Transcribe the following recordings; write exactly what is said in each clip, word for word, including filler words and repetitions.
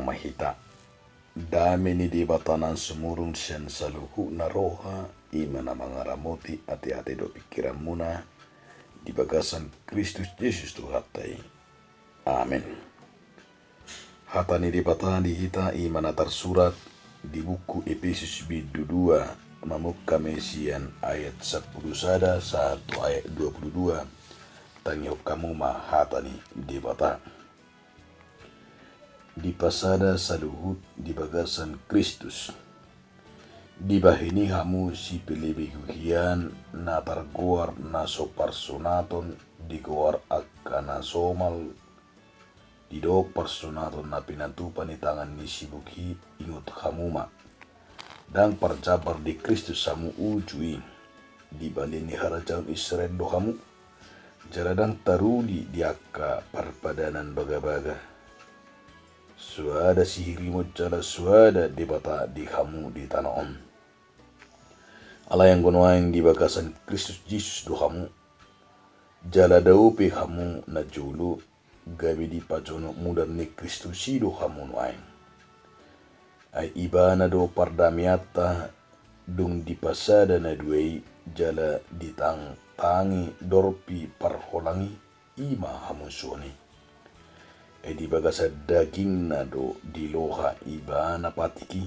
ma hita. Dame ni Debata na sumurung sian saluhutna roha, i ma na mangaramoti ateate dohot pingkiranmuna di bagasan Kristus Jesus Tuhanta i. Amen. Hata ni Debata di hita i ma na tarsurat di buku Epesus bindu dua, mamungka ma i sian ayat sampulu sada sahat tu ayat dua pulu dua. Tangihon hamu ma hata ni Debata. Dipasada saluhut di bagasan Kristus. Dibahen i hamu sipelebegu hian na targoar na so parsunaton di goar angka na somal, didok parsunaton na pinatupa ni tangan ni si Buhi, ingot hamu ma. Ndang parjambar di Kristus hamu uju i. Di balian ni harajaon Israel do hamu, jala ndang taruli di angka parpadanan bagabaga. Suada sihirimon jala suada Debata di hamu di tano on. Alai anggo nuaeng di bagasan Kristus Jesus do hamu, jala dao pe hamu na jolo, gabe dipajonok mudar ni Kristus i do hamu nuaeng. Ai Ibana do pardameanta, dung dipasada na dua i jala ditangtangi dorpi parholang i, i ma hamusuon i. Ai di bagasan dagingna do diloha Ibana patik i,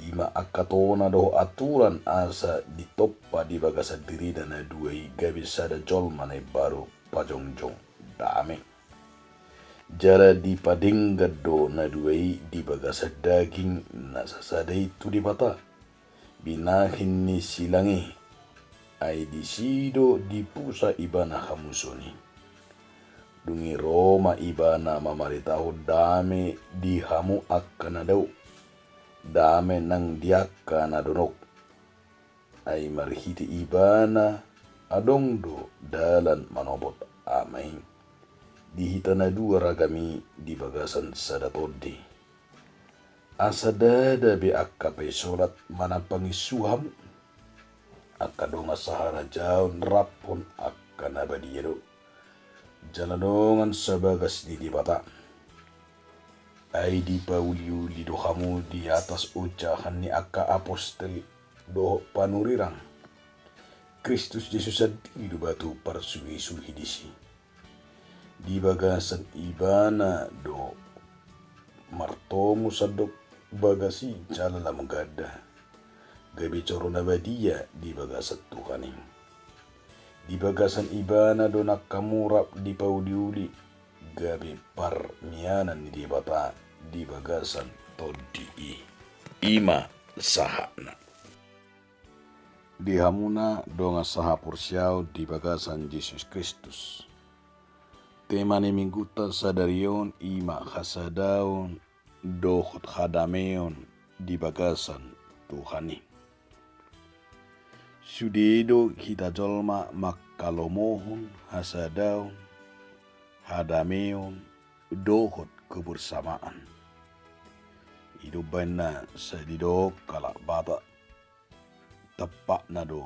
i ma angka tona dohot aturan asa ditompa di bagasan dirina na dua i gabe sada jolma na imbaru pajongjong dame. Jala dipadenggan do na dua i di bagasan daging na sasada i tu Debata, binahen ni silang i, ai disi do dipusa Ibana hamusuon i. Dung i ro ma Ibana mamaritahon dame di hamu angka na dao, dame nang di angka na donok. Ai marhite Ibana adong do dalan manopot Ama i di hita na dua ragam i di bagasan sada tondi. Asa ndada be angka paisolat manang panginsu hamu. Angka dongan saharajaon raphon angka na badia do, jala dongan sabagas ni Debata. Ai dipauliuli do hamu di atas ojahan ni angka apostel dohot panurirang. Kristus Jesus sandiri do batu parsuhisuhi disi. Di bagasan Ibana do martomu sandok bagas i jala lam ganda, gabe joro na badia di bagasan Tuhan i. Di bagasan Ibana do nang hamu rap dipauliuli, gabe parmianan ni Debata di bagasan tondi i. I ma sahatna. Di hamuna dongan sahaporseaon di bagasan Jesus Kristus. Tema ni minggunta sadari on i ma hasadaon dohot hadameon di bagasan Tuhan i. Sude do hita jolma mangkalomohon hasadaon, hadameon dohot kebersamaan. I do umbahen na sai didok halak Batak, tampakna do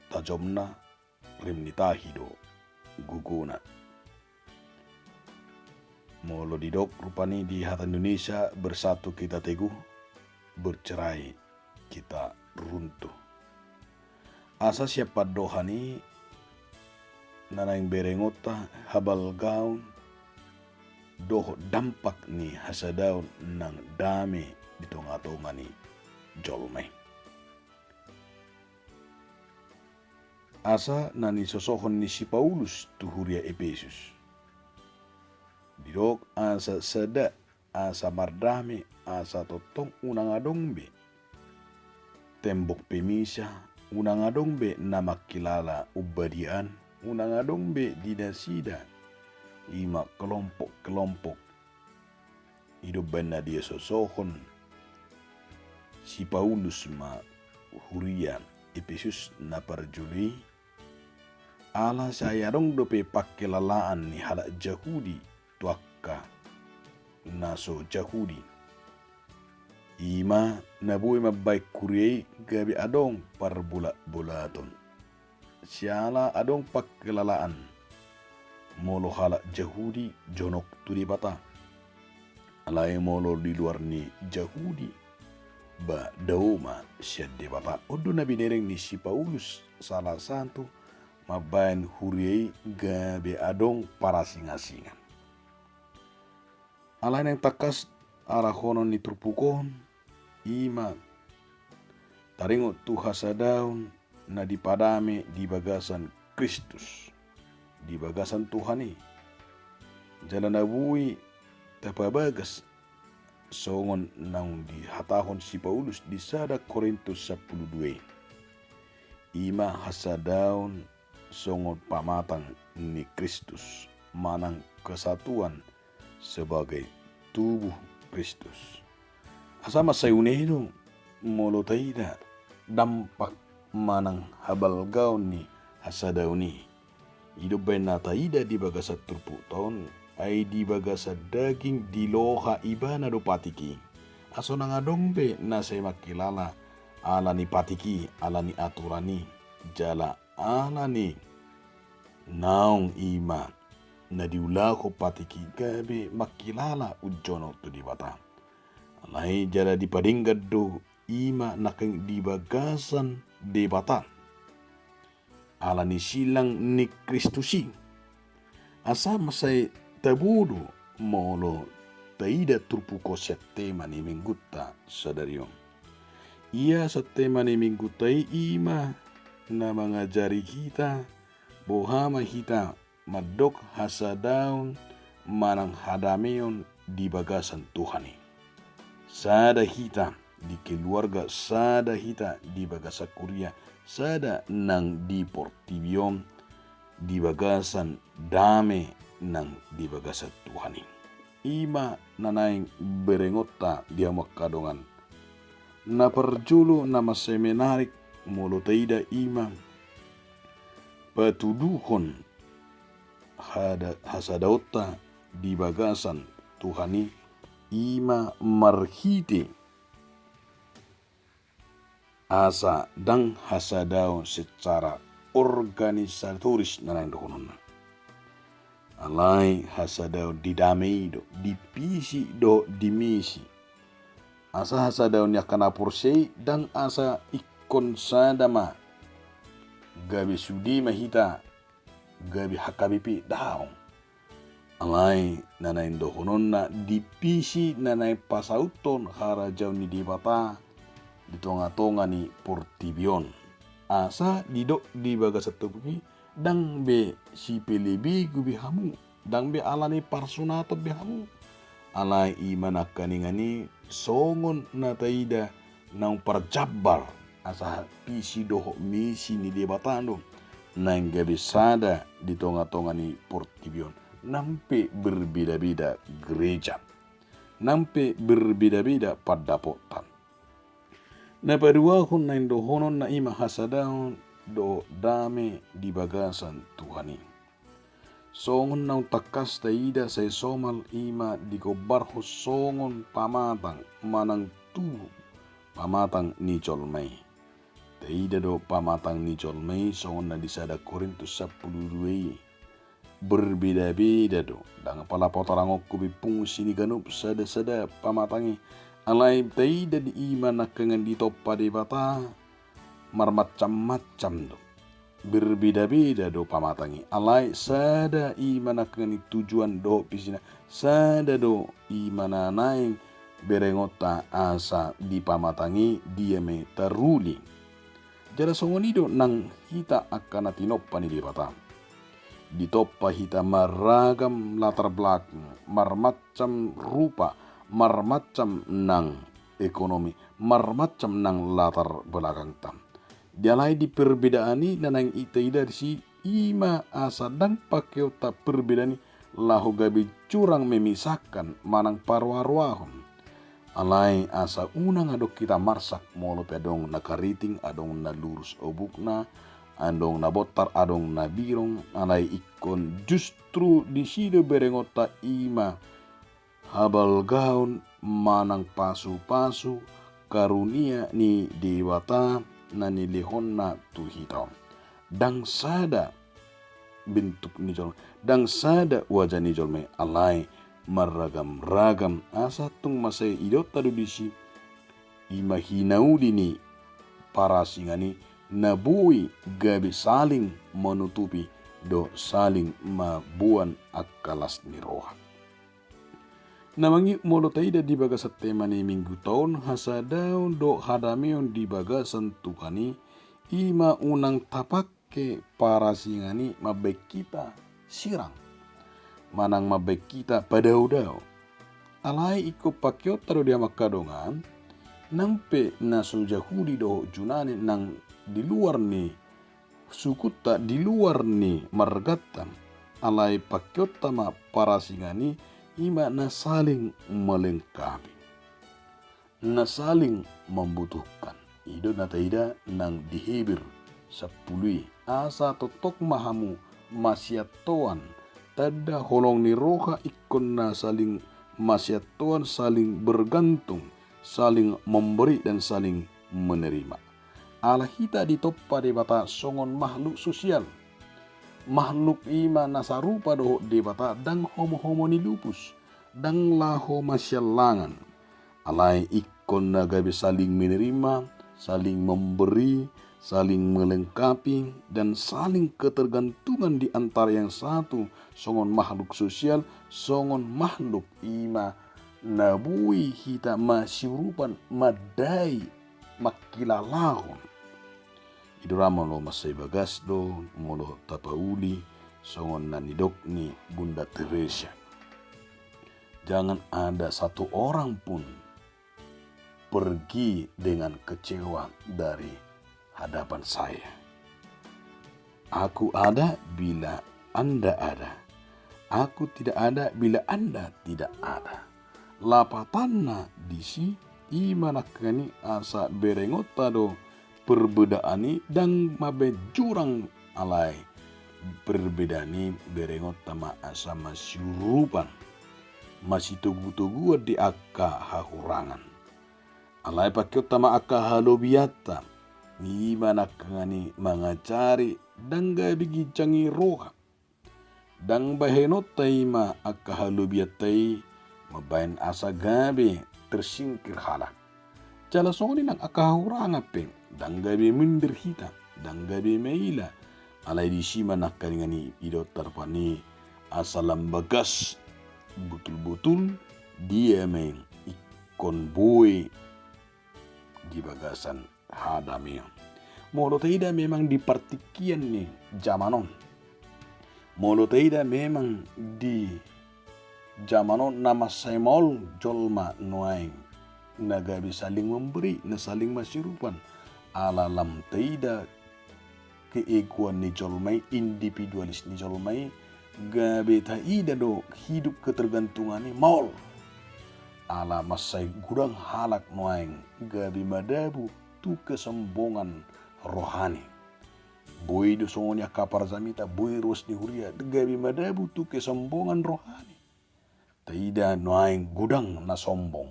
tajomna, rim ni tahi do gogona. Molo didok rupani di hata Indonesia, bersatu kita teguh, bercerai kita runtuh. Asa sian pandohan i na naeng berengonta habalgaon dohot dampak ni hasadaon nang dame di tongatonga ni jolma i. Asa na nisosohon ni si Paulus tu huria Epesus. Didok asa sada, asa mardame, asa tongtong unang adong be tembok pemisah, unang adong be na mangkilala umbadiaan, unang adong be di nasida i ma kelompok-kelompok. I do umbahen na disosohon si Paulus ma huria Epesus na parjolo i, ala sai adong dope pangkilalaan ni halak Jahudi tu angka na so Jahudi. I ma na boi mambahen huria i gabe adong parbolatbolaton. Siala adong pangkilalaan molo halak Jahudi jonok tu Debata. Alai molo di luar ni Jahudi, ba dao ma sian Debata. On do na binereng ni si Paulus salah satu mambaen huria i gabe adong parasingasingan. Alai naeng tangkas arahonon ni turpuk on, i ma taringot tu hasadaon na dipadame di bagasan Kristus, di bagasan Tuhan i. Jala na boi tapabagas songon naung dihatahon si Paulus di sada Korintus sampulu dua i. I ma hasadaon songon pamatang ni Kristus, manang kesatuan sebagai tubuh Kristus. Asa mansai une do molo taida dampak manang habalgaon ni hasadaon i. I do umbaen na taida di bagasan turpukta on, ai di bagasan daging diloha ibana do patik i. Asa unang adong be na sai mangkilala ala ni patik i, ala ni aturan i, jala ala ni naung i ma na diulahon patik i gabe mangkilala unjonok tu Debata. Alai jala dipadenggan do i ma nangkin di bagasan Debata ala ni silang ni Kristus i. Asa mansai tabo do molo taida turpuk on sian tema ni minggunta sadari on. Ia sian tema ni minggunta i, i ma na mangajari hita boha ma hita mandok hasadaon manang hadameon di bagasan Tuhan i. Sada hita di keluarga, sada hita di bagasan huria, sada nang di portibi on di bagasan dame nang di bagasan Tuhan i. I ma na naeng berengonta di hamu angka dongan. Na parjolo na mansai menarik molo taida i ma patuduhon hada-, hasadaonta di bagasan Tuhan i, i ma marhite asa ndang hasadaon secara organisatoris na naeng dohononna. Alai hasadaon di dame i do, di visi dohot di misi. Asa hasadaon ni angka na porsea i ndang asa ingkon sada ma gabe sude ma hita gabe H K B P, daong. Alai na naeng dohononna di visi na naeng pasauthon harajaon ni Debata di tongatonga ni portibi on. Asa didok di bagasan turpuk i, ndang be sipelebegu be hamu, ndang be ala ni parsunaton be hamu. Alai i ma nangkiningan i songon na taida naung parjambar, asa visi dohot misi ni Debata do naeng gabe sada di tongatonga ni portibi on. Nang pe berbedabeda gereja, nang pe berbedabeda pandapotan. Na paduahon naeng dohononna i ma hasadaon dohot dame di bagasan Tuhan i. Songon naung tangkas taida sai somal, i ma digombarhon songon pamatang manang tubuh pamatang ni jolma i. Taida do pamatang ni jolma i songon na di sada Korintus sampulu dua i. Berbedabeda do, ndang apala potarangonku be fungsi ni ganup sadasada pamatang i. Alai taida do i ma nangkiningan ditompa Debata marmacam-macam do. Berbedabeda do pamatang i, alai sada i ma nangkiningan i tujuan dohot visina, sada do i ma na naeng berengonta asa di pamatang i dia ma i taruli. Jala songon i do nang hita angka na tinompa ni Debata. Ditompa hita marragam latar belakang, marmacam rupa, marmacam nang ekonomi, marmacam nang latar belakangta. Dialai di perbedaan i na naeng taida disi, i ma asa ndang pakeonta perbedaan i laho gabe jurang memisahkan manang paroaroahon. Alai asa unang adong hita marsak molo pe adong na kariting, adong na lurus obukna, adong na bontar, adong na birong, alai ingkon justru disi do berengonta, i ma habalgaon manang pasupasu karunia ni Debata na nilehonna tu hita on. Ndang sada bentuk ni jolma, ndang sada wajah ni jolma i, alai marragam-ragam, asa tung mansai idaonta do disi, i ma hinauli ni parasingan i na boi gabe saling manutupi dohot saling mamboan angka las ni roha. Na mangihut molo taida di bagasan tema ni mingguta on, hasadaon dohot hadameon di bagasan Tuhan i, i ma unang tapangke parasingan i mambahen hita sirang, manang mambahen hita padao-dao. Alai ingkon pangkeonta do di hamu angka dongan, nang pe na so Jahudi dohot Junani nang di luar ni sukunta, di luar ni marganta, alai pangkeonta ma parasingan i, i ma na saling melengkapi, na saling membutuhkan. I do na taida nang di Heber sampulu i, asa tongtong ma hamu masiantoan, tanda holong ni roha ingkon na saling masiantoan, saling bergantung, saling memberi dan saling menerima. Ala hita ditompa Debata songon makhluk sosial. Makhluk i ma na sarupa dohot Debata, ndang homo-homo ni lupus, ndang laho masiallangan. Alai ingkon na gabe saling menerima, saling memberi, saling melengkapi, dan saling ketergantungan di antara yang satu, songon makhluk sosial, songon makhluk i ma na boi hita masiurupan, mandai, mangkilalahon. I do ra molo mansai bagas do, molo tapauli songon na nidok ni Bunda Teresia. Jangan ada satu orang pun pergi dengan kecewa dari hadapan saya. Aku ada bila Anda ada. Aku tidak ada bila Anda tidak ada. Lapatanna disi, i ma nangkaningan i asa berengonta do perbedaan i, ndang mambahen jurang, alai perbedaan i berengonta ma asa masiurupan, masitogu-toguan di angka hahurangan. Alai pangkeonta ma angka halobianta, i ma nangkaningan i mangajari, ndang gabe ginjang ni roha. Ndang bahenonta i ma angka halobianta i mambahen asa gabe tersingkir halak. Jala songon i nang angka hahurangan pe, ndang gabe minder hita, ndang gabe maila. Alai disi ma nangkaningan i idaon tarpan i asa lam bagas, botul-botul dia ma ingkon boi di bagasan hadameon. Molo taida memang di partingkian ni jaman on, molo taida memang di jaman on na mansai maol jolma nuaeng, na gabe saling memberi, na saling masiurupan, ala lam taida keegoan ni jolma i, individualis ni jolma i, gabe taida do hidup ketergantungan i maol. Ala mansai godang halak nuaeng gabe madabu tu kesombongan rohani. Boi do songon i angka parjamita, boi ruas ni huria, gabe madabu tu kesombongan rohani. Taida nuaeng godang na sombong.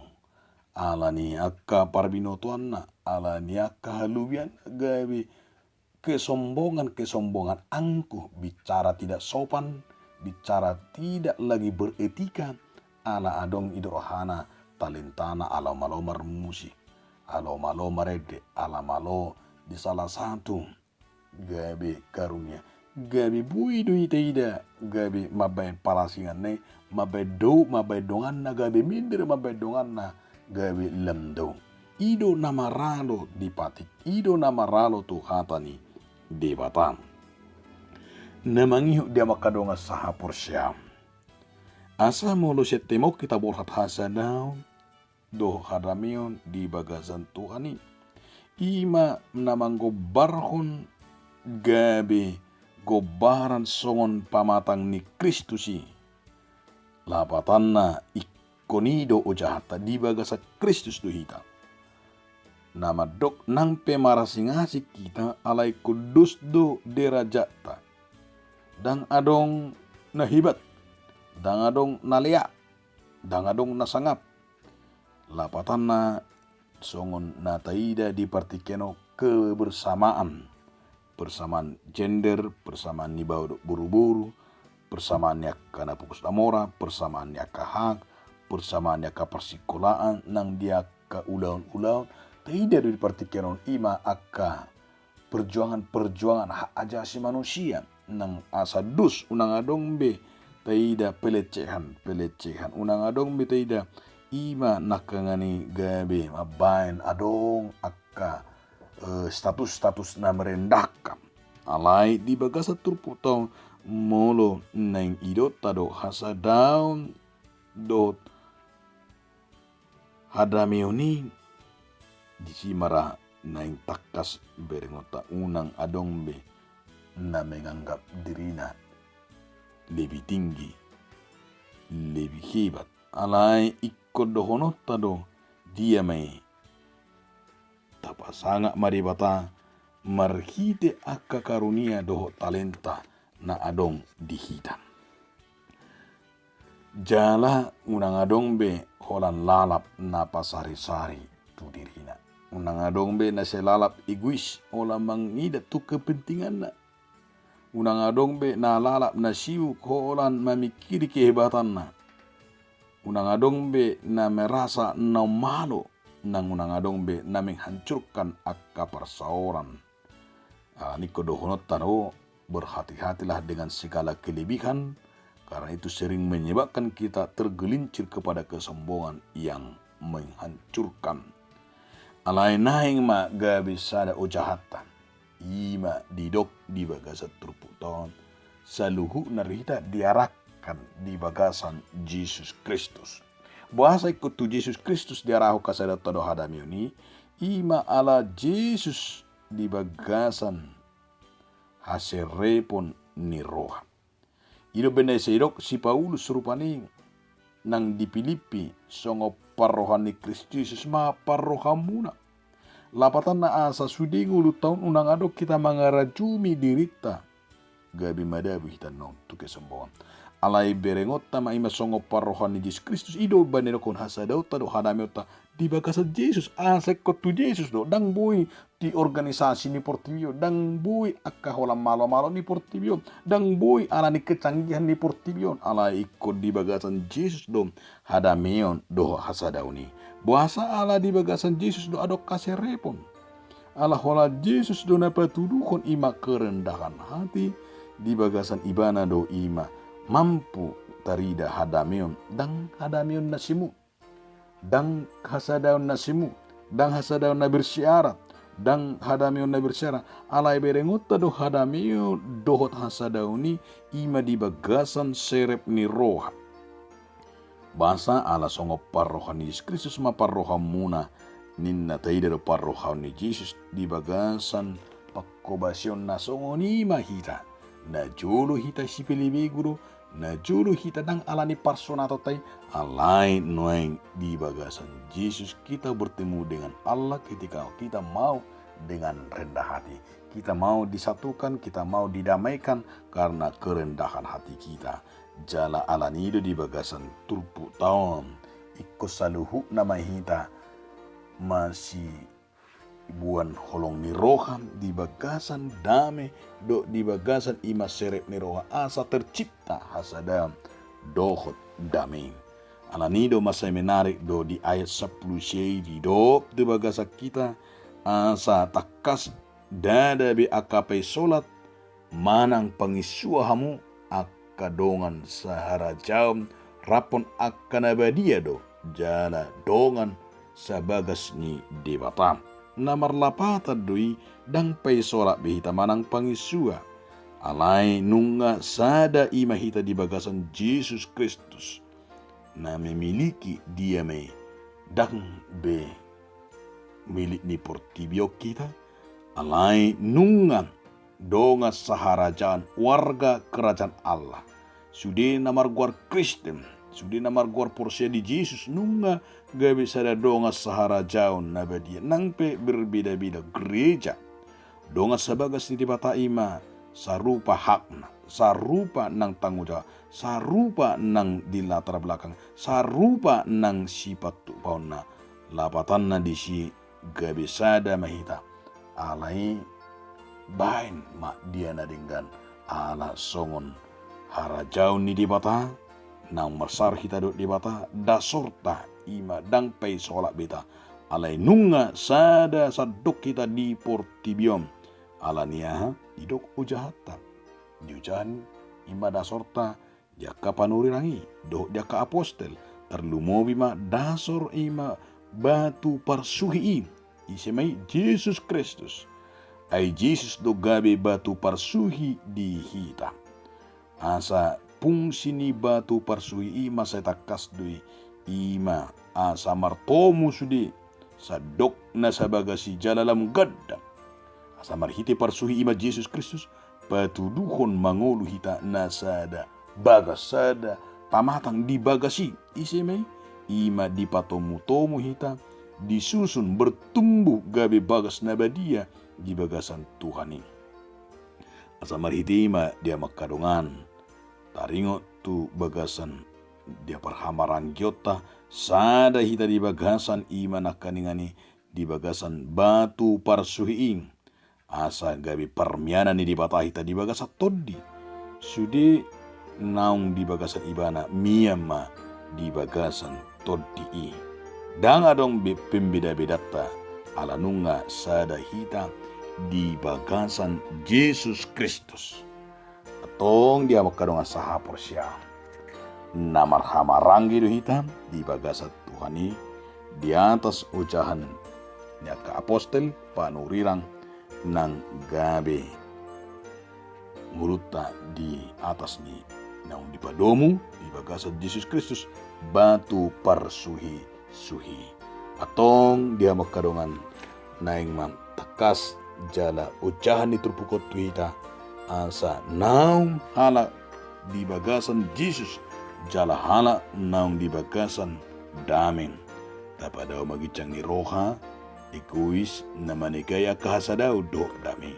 Ala ni angka parbinotoanna, ala ni angka halobianna, gabe kesombongan-kesombongan, angkuh, bicara tidak sopan, bicara tidak lagi beretika, ala adong i do rohana talentana, ala malo marmusik, ala malo marende, ala malo di salah satu gabe karunia. Gabe boi do i taida, gabe mambahen parasinganna i, mambahen dao, mambahen donganna, gabe minder mambahen donganna, gabe lam dao. I do na maralo di patik, i do na maralo tu hata ni Debata. Na mangihut di hamu angka dongan sahaporseaon, asa molo sian tema on hita borhat hasadaon dohot hadameon di bagasan Tuhan i, i ma na manggombarhon gabe gombaran songon pamatang ni Kristus i. Lapatanna, ingkon i do ojahanta, di bagasan Kristus do hita. Na mandok nang pe marasing-asing hita, alai kudus do derajatta. Ndang adong na hebat, ndang adong na lea, ndang adong na sangap. Lapatanna, songon na taida di partingkian on, kebersamaan, persamaan gender, persamaan ni bao dohot boruboru, persamaan ni angka na pogos na mora, persamaan ni angka hak, persamaan ni angka parsikolaan nang di angka ulaon-ulaon. Taida do di partingkian on i ma angka perjuangan-perjuangan hak ajasi manusia nang asa dos, unang adong be taida pelecehan-pelecehan, unang adong be taida i ma nangkaningan i gabe mambaen adong angka, eh, status-status na merendahkan. Alai di bagasan turpukta on molo naeng idaonta do hasadaon dohot hadameon i, disi ma ra naeng tangkas berengonta, unang adong be na menganggap dirina lebih tinggi, lebih hebat. Alai ingkon dohononta do, dia ma i, tapasangap ma Debata marhite angka karunia dohot talenta na adong di hita. Jala unang adong be holan lalap na pasarisari tu dirina. Unang adong be na sai lalap egois, holan mangida tu kepentinganna. Unang adong be na lalap na sibuk holan mamingkiri kehebatanna. Unang adong be na merasa na malo, nang unang adong be na menghancurkan angka parsaoran. Alani i ingkon dohononta do, berhati-hatilah dengan segala kelebihan, karena itu sering menyebabkan kita tergelincir kepada kesombongan yang menghancurkan. Alai naeng ma gabe sada ojahanta, i ma didok di bagasan turpukta on, saluhutna hita diarahkan di bagasan Jesus Kristus. Boasa ingkon tu Jesus Kristus diarahon hasadaonta dohot hadameon i, i ma ala Jesus di bagasan haserepon ni roha. I do umbahen na sai didok si Paulus rupani nang di Pilippi, songon parroha ni Kristus Jesus ma parrohamuna. Lapatanna asa sude ngolunta on unang adong hita mangarajumi dirinta gabe madabu hita annon tu kesombongan. Alai berengonta ma i ma songon parroha ni Jesus Kristus, i do umbahen na didokhon hasadaonta dohot hadameonta di bagasan Jesus, asa ingkon tu Jesus do, ndang boi di organisasi ni portibi on, ndang boi angka holan malo-malo ni portibi on, ndang boi ala ni kecanggihan ni portibi on, alai ingkon di bagasan Jesus do hadameon dohot hasadaon i. Boasa? Ala di bagasan Jesus do adong haserepon. Ala holan Jesus do na patuduhon i ma kerendahan hati, di bagasan ibana do i ma mampu tarida hadameon, ndang hadameon na semu, ndang hasadaon na semu, ndang hasadaon na bersyarat, ndang hadameon na bersyarat. Alai berengonta do hadameon dohot hasadaon i, i ma di bagasan serep ni roha. Boasa? Ala songon parroha ni Jesus Kristus ma parrohamuna, ninna. Taida do parrohaon ni Jesus di bagasan panghobasion na songon i ma hita. Na jolo hita sipelebegu do, na jolo hita ndang ala ni parsunatonta i, alai nuaeng di bagasan Jesus kita bertemu dengan Allah ketika kita mau dengan rendah hati. Kita mau disatukan, kita mau didamaikan karena kerendahan hati kita. Jala alani i do di bagasan turpukta on, ingkon saluhutna ma hita masiboan holong ni roha di bagasan dame dohot di bagasan i ma serep ni roha, asa tercipta hasadaon dohot dame. Alani i do masa menarik do di ayat sampulu sia i didok di bagasan hita, asa tangkas ndada be angka paisolat manang panginsua hamu angka dongan saharajaon, raphon angka na badia do jala dongan sabagas ni Debata. Na marlapatan do i, ndang paisolat be hita manang panginsua. Alai nunga sada i ma hita di bagasan Jesus Kristus. Na memiliki dia ma i, ndang be milik ni portibi on hita, alai nunga dongan saharajaon, warga kerajaan Allah. Sude na margoar Kristen, sude na margoar porsea di Jesus, nunga gabe sada dongan saharajaon na badia, nang pe berbeda-beda gereja. Dongan sabagas ni Debata i ma sarupa hakna, sarupa nang tanggung jawab, sarupa nang di latar belakang, sarupa nang sipantupaonna. Lapatanna disi gabe sada ma hita. Alai baen ma dia na denggan, ala songon harajaon ni Debata, naung marsar hita dohot Debata, dasorta i ma ndang pe isolap be hita. Alai nunga sada sandok hita di portibi on. Ala ni aha? Didok ojahanta. Diojahan i ma dasorta di angka panurirang i, dohot di angka apostel, tarlumobi ma dasor i ma batu parsuhi i, ise ma i? Jesus Kristus. Ai Jesus do gabe batu parsuhi di hita. Asa fungsi ni batu parsuhi i ma sai tangkas do i, i ma asa martomu sude sandok na sabagas i jala lam ganda. Asa marhite parsuhi i ma Jesus Kristus, patuduhon mangolu hita na sada bagas, sada pamatang di bagas i. Ise ma i? I ma dipatomutomu hita, disusun bertumbuh gabe bagas na badia di bagasan Tuhan i. Asa marhite i ma di hamu angka dongan, taringot tu bagasan di parhamarangionta, sada hita di bagasan i ma nangkaningan i di bagasan batu parsuhi i. Asa gabe parmianan ni Debata hita di bagasan tondi. Sude naung di bagasan ibana mian ma di bagasan tondi i. Ndang adong be pembedabedanta, ala nunga sada hita di bagasan Jesus Kristus. Antong di hamu angka dongan sahaporseaon, na marhamaranggi do hita di bagasan Tuhan i, di atas ojahan ni angka apostel, panurirang, nang gabe ngolunta di atas ni naung dipadomu di bagasan Jesus Kristus, batu parsuhi suhi. Antong di hamu angka dongan, naeng ma tangkas jala ojahan ni turpuk on tu hita, asa naung halak di bagasan Jesus, jala halak naung di bagasan dame. Tapadao ma ginjang ni roha, egois, na manegai angka hasadaon dohot dame.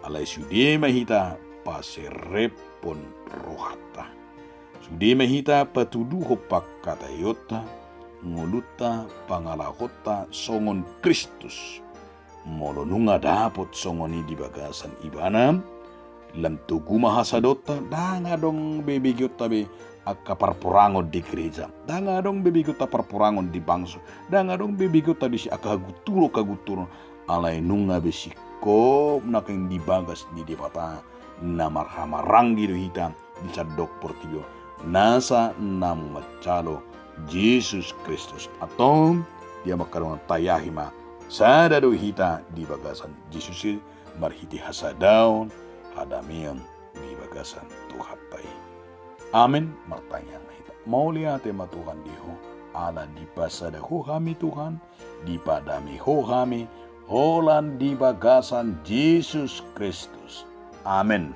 Alai sude ma hita paserephon rohanta. Sude ma hita patuduhon pangkataionta, ngolunta, pangalahonta songon Kristus. Molo nunga dapot songon i di bagasan ibana, lam togu ma hasadaonta, ndang adong be begeonta be angka parporangon di gereja, ndang adong be begeonta parporangon di bangso, ndang adong be begeonta disi angka hagunturon-hagunturon, alai nunga be singkop nangkin di bagas ni Debata na marhamaranggi do hita di sandok portibi on, nasa naung manjalo Jesus Kristus. Antong di hamu angka dongan, tayahi ma, sada do hita di bagasan Jesus i marhite hasadaon, hadameon di bagasan Tuhanta i. Amen. Martangiang ma hita. Mauliate ma Tuhan di Ho, ala dipasada Ho hami Tuhan, dipadame Ho hami, holan di bagasan Jesus Kristus. Amen.